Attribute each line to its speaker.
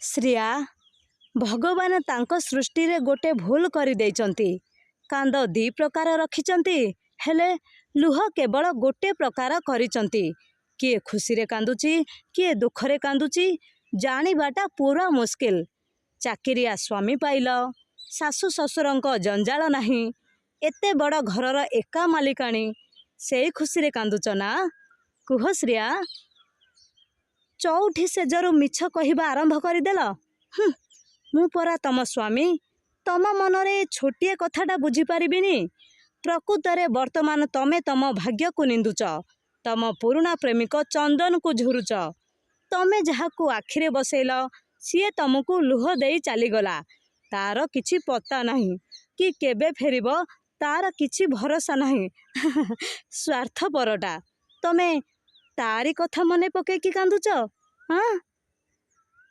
Speaker 1: ଶ୍ରୀୟା, ଭଗବାନ ତାଙ୍କ ସୃଷ୍ଟିରେ ଗୋଟେ ଭୁଲ କରିଦେଇଛନ୍ତି। କାନ୍ଦ ଦି'ପ୍ରକାର ରଖିଛନ୍ତି, ହେଲେ ଲୁହ କେବଳ ଗୋଟେ ପ୍ରକାର କରିଛନ୍ତି। କିଏ ଖୁସିରେ କାନ୍ଦୁଛି, କିଏ ଦୁଃଖରେ କାନ୍ଦୁଛି, ଜାଣିବାଟା ପୂରା ମୁସ୍କିଲ। ଚାକିରିଆ ସ୍ୱାମୀ ପାଇଲ, ଶାଶୁ ଶ୍ୱଶୁରଙ୍କ ଜଞ୍ଜାଳ ନାହିଁ, ଏତେ ବଡ଼ ଘରର ଏକା ମାଲିକାଣୀ, ସେଇ ଖୁସିରେ କାନ୍ଦୁଛ ନା? କୁହ ଶ୍ରୀୟା। ଚଉଠି ଶେଯରୁ ମିଛ କହିବା ଆରମ୍ଭ କରିଦେଲ? ହୁଁ, ମୁଁ ପରା ତମ ସ୍ୱାମୀ। ତମ ମନରେ ଏ ଛୋଟିଆ କଥାଟା ବୁଝିପାରିବିନି? ପ୍ରକୃତରେ ବର୍ତ୍ତମାନ ତମେ ତମ ଭାଗ୍ୟକୁ ନିନ୍ଦୁଛ। ତମ ପୁରୁଣା ପ୍ରେମିକ ଚନ୍ଦନକୁ ଝୁରୁଛ। ତମେ ଯାହାକୁ ଆଖିରେ ବସେଇଲ, ସିଏ ତମକୁ ଲୁହ ଦେଇ ଚାଲିଗଲା। ତା'ର କିଛି ପତ୍ତା ନାହିଁ କି କେବେ ଫେରିବ ତା'ର କିଛି ଭରସା ନାହିଁ। ସ୍ୱାର୍ଥପରଟା। ତମେ ତା'ରି କଥା ମନେ ପକେଇକି କାନ୍ଦୁଛ? ଆଁ?